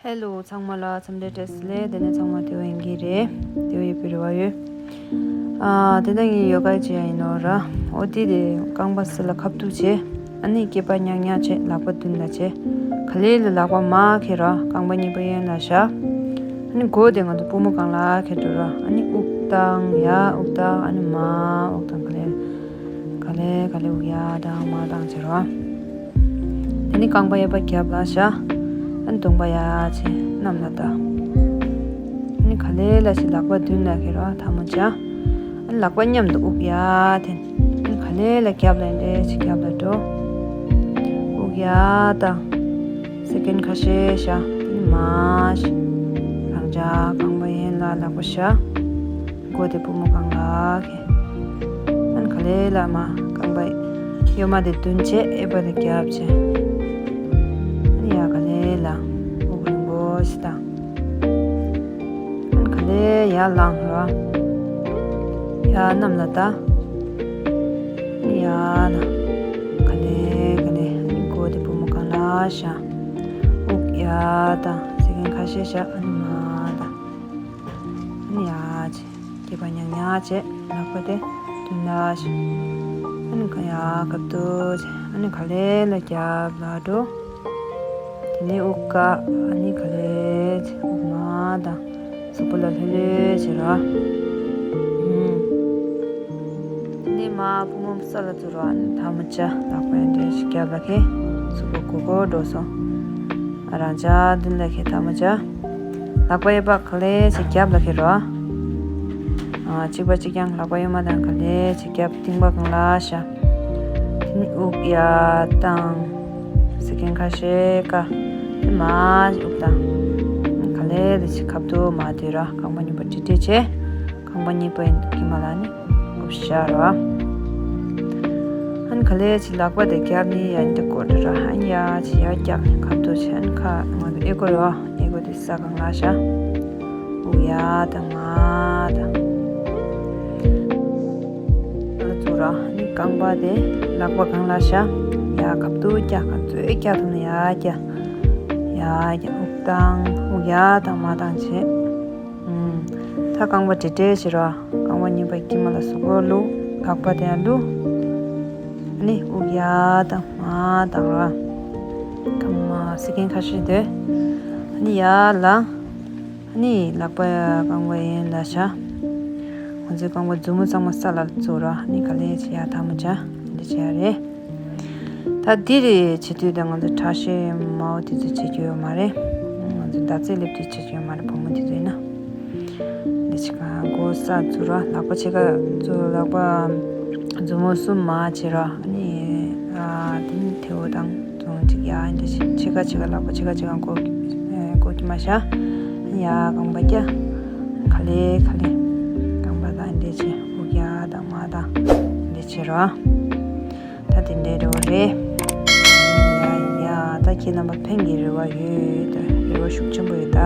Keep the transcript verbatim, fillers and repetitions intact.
ཧེ་ལོ། ཚང་མ་ལ་འཚམས་འདྲི་བཀྲ་ཤིས་བདེ་ལེགས། དེ་ནས་ཚང་མ་བདེ་པོ་ཡིན་གྱི་རེད། བདེ་པོ་ཡོད་པའི་རེ་བ་ཡོད། ཨ་དེ་ད་ངས་ཡོ་ག་བྱེད་ཡ་ཡིན་ནོ་ར། འོ་དེ་དེ་རྐང་པ་སེ་ལ་ཁ་བཏུད་བྱེད། ཨ་ནི་སྐེད་པ་ཉག་ཉག་བྱེད། ལག་པ་མདུན་ལ་བྱེད། ག་ལེ་ལ་ལག་པ་མར་འཁྱེར་ར། རྐང་པ་གཉིས་པོ་གཡོན་ལ་བཞག་ཨ་ནི་མགོ་དེ་ང་ཚོ་པུས་མོ་སྒང་ལ་འཁྱེར་འགྲོ་ར། ཨ་ནི་དབུགས་བཏང་ཡ། དབུགས་བཏང་། ཨ་ནི་མར་དབུགས་བཏང་། ག་ལེ་ག་ལེ་ག་ལེ་དབུགས་ཡར་བཏང་མར་བཏང་བྱེད་ར། དེ་ནི་རྐང་པ་གཡས་པ་རྒྱབ་ལ་བཞག་ཨ་ནི་གདོང་པ་ཡར་བྱེད། གནམ་ལ་ལྟ། ཨ་ནི་ག་ལེ་ལ་ཞིག་ལག་པ་མདུན་ལ་འཁྱེར་ར། ཐལ་མོ་སྦྱར། ཨ་ནི་ལག་པ་མཉམ་དུ་དབུགས་ཡར་འཐེན། ཨ་ནི་ག་ལེ་ལ་རྒྱབ་ལ་འདྲེ་ཞིག་རྒྱབ་ལ་འགྲོ། དབུགས་ཡར་བཏང་། སེ་ཀེན་ཁ་ཤས་བཞག་དེ་ནི་མར་བཞག་རང་འཇགས། རྐང་པ་གཡོན་ལ་ལག་པ་བཞག་མགོ་དེ་པུས་མོ་སྒང་ལ་འཁྱེར། ཨ་ནི་ག་ལེ་ལ་མར་རྐང་པ་གཡོན་མ་དེ་མདུན་བྱེད། གཡས་པ་དེ་རྒྱབ་བྱེད། ཨ་ནི་ཡར་ག་ལེ་ལ་དབུགས་རིང་པོ་ཞིག་བཏང་། ཨ་ནི་ག་ལེ་ཡར་ལངས་ར། ཡར་གནམ་ལ་ལྟ། ཨ་ནི་ཡར་ལ་ག་ལེ་ག་ལེ། ཨ་ནི་མགོ་དེ་པུས་མོ་སྒང་ལ་བཞག་དབུགས་ཡར་བཏང་། སེ་ཀེན་ཁ་ཤས་བཞག་ཨ་ནི་མར་ལྟ། ཨ་ནི་ཡར་བྱེད། སྐེད་པ་ཉག་ཉག་བྱེད། ལག་པ་དེ་མདུན་ལ་བཞག་ཨ་ནི་ག་ཡར་ཁ་བཏུད་བྱེད། ཨ་ནི་ག་ལེ་ལ་རྒྱབ་ལ་འགྲོ། དེ་ནས་དབུགས་བཀག་ཨ་ནི་ག་ལེ་བྱེད། དབུགས་མར་བཏང་། གཟུགས་པོ་ལ་ལྷོད་ལྷོད་བྱེད་ར། ཨུམ། དེ་ནས་མར་པུས་མོ་ས་ལ་བཙུགས་ར། ཨ་ནི་ཐལ་མོ་སྦྱར། ལག་པ་ཡང་འདྲེ་ཞིག་རྒྱབ་ལ་འཁྱེར། གཟུགས་པོ་གུག་གུག་འགྲོ་སོང་། ཨ་རང་འཇགས་མདུན་ལ་འཁྱེར། ཐལ་མོ་སྦྱར། ལག་པ་གཡས་པ་ག་ལེ་ཞིག་རྒྱབ་ལ་འཁྱེར་ར། ཨ་གཅིག་པ་གཅིག་རྐྱང་། ལག་པ་གཡོན་མ་དང་ག་ལེ་ཞིག་རྒྱབ། རྟིང་པ་སྒང་ལ་བཞག་དེ་ནི་དབུགས་ཡར་བཏང་། སེ་ཀེན་ཁ་ཤས་བཀག་དེ་མར་དབུགས་བཏང་། ག་ལེ་དེ་ཞིག་ཁ་བཏུད་མར་སྡོད་ར། རྐང་པ་གཉིས་པོ་འདྲེ་འདྲེ་བྱེད། རྐང་པ་གཉིས་པོ་ཡིན་དཀྱིལ་མ་ལ་ནི་དབུགས་བཞག་ར། ཨ་ནི་ག་ལེ་ཞིག་ལག་པ་དེ་རྒྱབ་ནས་ཡར་འདི་བསྐོར་འགྲོ་ར། ཨ་ནི་ཡར་ཞིག་ཡར་བཀྱག་ནས་ཁ་བཏུད་བྱེད། ཨ་ནི་ཁ་ང་ཚོ་ཨེ་ཀོ་ར། ཨེ་ཀོ་དེ་ས་སྒང་ལ་བཞག་དབུགས་ཡར་བཏང་མར་བཏང་། ཨ་ཚུར་ར། ཨ་ནི་རྐང་པ་དེ་ལག་པ་སྒང་ལ་བཞག་ཡར་ཁ་བཏུད་བཀྱག་ག་ཚོད་བཀྱག་ཐུབ་ན་ཡར་བཀྱག་ཡར་བཀྱག་དབུགས་བཏང་། དབུགས་ཡར་བཏང་མར་བཏང་བྱེད། ཨུམ། ད་རྐང་པ་འདྲེ་འདྲེ་བྱེད་ར། རྐང་པ་གཉིས་པ་དཀྱིལ་མ་ལ་གཟུགས་པོ་བླུགས། ལག་པ་དེ་ཡང་བླུགས། ཨ་ནི་དབུགས་ཡར་བཏང་མར་བཏང་ར། རྐང་པ་སེ་ཀེན་ཁ་ཤས་སྡོད། ཨ་ནི་ཡར་ལངས། ཨ་ནི་ལག་པ་རྐང་པ་གཡོན་ལ་བཞག་ང་ཚོའི་རྐང་པ་མཛུབ་མོ་ཚང་མ་ས་ལ་བཙུགས་ར། ཨ་ནི་ག་ལེ་ཞིག་ཡར་ཐལ་མོ་སྦྱར། འདི་བྱེད་ཡ་རེད། ད་འདི་རེད་བྱེད་དུས་ད་ང་ཚོ་ཁྲག་ཤེད་མང་པོ་དེ་ཚོ་བྱེད་རྒྱུ་ཡོད་མ་རེད། ང་ཚོ་ཟླ་ཚེས་སླེབས་དུས་བྱེད་རྒྱུ་ཡོད་མ་རེད། བུ་མོ་དེ་ཚོ་ཡིན་ན། འདི་ཕྱི་ཁ་མགོ་ས་བཙུགས་ར། ལག་པ་ཕྱི་ཁ་བཙུགས། ལག་པ་མཛུབ་མོ་གསུམ་མར་བྱེད་ར། ཨ་ནི་ཨ་དེ་ནི་མཐེ་བོ་དང་བཙུགས། གཅིག་ཡར་འདི་བྱེད། ཕྱི་ཁ་ཕྱི་ཁ། ལག་པ་ཕྱི་ཁ་ཕྱི་ཁ་མགོ་མགོ་དཀྱིལ་མ་བཞག་ཡར་རྐང་པ་བཀྱག་ག་ལེ་ག་ལེ་རྐང་པ་དང་འདི་བྱེད། དབུགས་ཡར་བཏང་མར་བཏང་འདི་བྱེད་ར། ད་དེ་འདྲའི་རེ་བ་རེད། ཡ་ཡ། ད་ཁྱེད་རྣམ་པ་ཕན་གྱི་རེ་བ་ཡོད། ད་རེ་བ་ཤུགས་ཆེན་པོ་ཡོད་ད།